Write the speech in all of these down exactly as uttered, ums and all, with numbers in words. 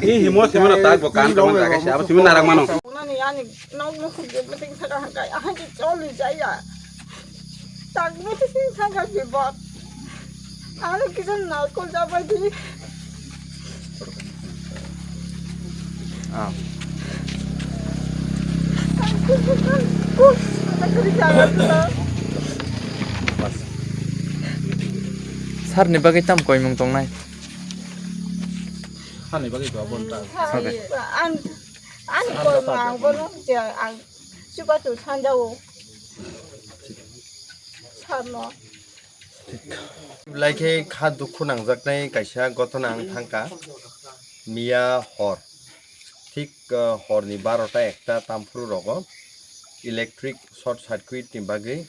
Ni himo simi no tak bo kan tong jaga si abo simi narak mano. Nani ani nok no khum je meeting saka hangkai, ahai je choli jaya. Tak meeting saka bibot. Ano kisa narkol jabai di. Ah. Sir ni bagwi tam koimung tongnai? Sir ni bagwi ba bon ta. Sir, ang, ang koimung ang bono je ang chuba tu sanjao. Sir no. Belai khe kha dukhu nangjaknai kaisa gotona ang thangkha. Miya hor, thik, uh, horni barota ekta tamphuru rogo electric short circuit ni bagwi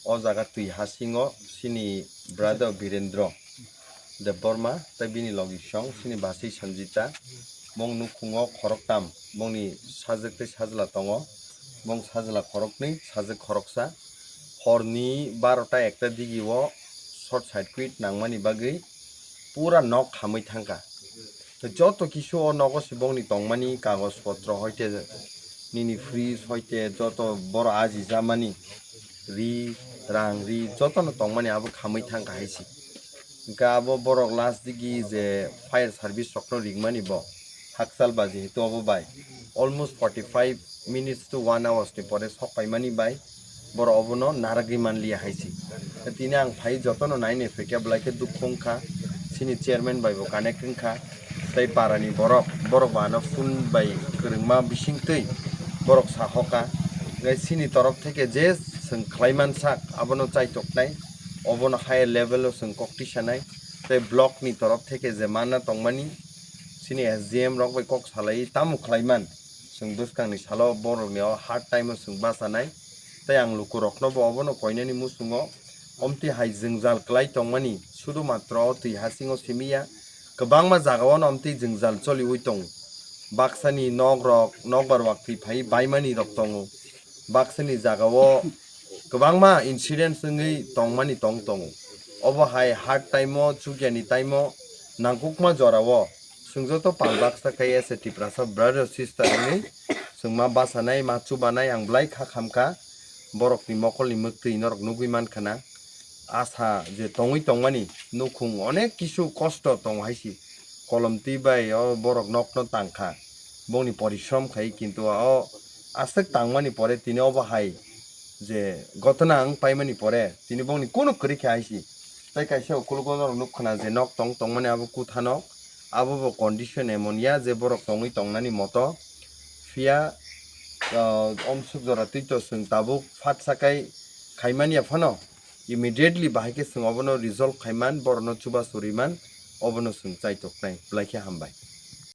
o jaga twi hasingo chini brother Birendra Debbarma tei bini logisong chini bachwi Sanjita, bong nukhungo khoroktam, bongni sajwk tei sajla tongo, bong sajla khoroknwi, sajwk khoroksa. Horni barota ekta digi o short circuit nangmani bagwi pura nok khamwi thangkha. Tei joto kisu o nogo se bongni tongmani kagoj potro hoite nini fridge hoite joto boro aji jamani ri, rang ri jotono tongmani abo khamwi thangkha hai se. Hingke abo borok last digi je fire service rokno ringmani bo hakchal ba jehetu obo bai almost forty five minutes to one hours ni pore sok paimani bai borok obono naragwi manliya hai se. Tini ang phai jotono nai nai phaikha belai khe dukhu wngkha, chini chairman bai bo connect wngkha tei para ni borok, borok bo ano phone bai kwrwngma bisingtwi borok sahoka. Hingke chini torop theke je chwng khlaiman sak abono chaitoknai, obono higher level o chwng kok tisanai. Tei block ni torop theke je mana tongmani chini S D M rok bai kok salai tamo khlaiman, chwng bwskang ni salo borok ni o hard time o chwng bachanai. Tei ang luku rok no bo obono koinani muchungo omtwi hai jwngjal kwlai tongmani sudu matro o twi hasingo simi ya, kwbangma jaga o no omtwi jwngjal choliwi tongo. Baksa ni nok rok nokbar waktwi phai baimani rok tongo. Baksa ni jaga o kwbangma incidents wngwi tongmani tong tongo. Obo hai hard time o, chukya ni time o, nangkukma jora o chwng joto pal baksa khe as a Tiprasa brother sister wngwi chwng ma bachanai, ma chubanai ang belai kha khamkha. Borok ni mokol ni mwktwi norok nugwi mankha na. Asa je tongwi tongmani nukhung onek kisu kosto tongo hai se. Kolom twi bai o borok nokno tangkha. bongni porishrom khai, kintu o aswk tangmani pore tini obo hai je gotona ang paimani pore tini bongni kunu kwrwi khe hai si. Tai kaisa ukulok norok nuk khna je nok tong tongmani abo kutha nok, abo bo condition emon ya je borok tongwi tongnani moto. Phiya, ah, omsuk jora twi to chwng tabuk phat sakai khaimani ya phano immediately bahai khe chwng obono resolve khaiman, borokno chubachu riman, obono chwng chaitok nai. Belai khe hambai.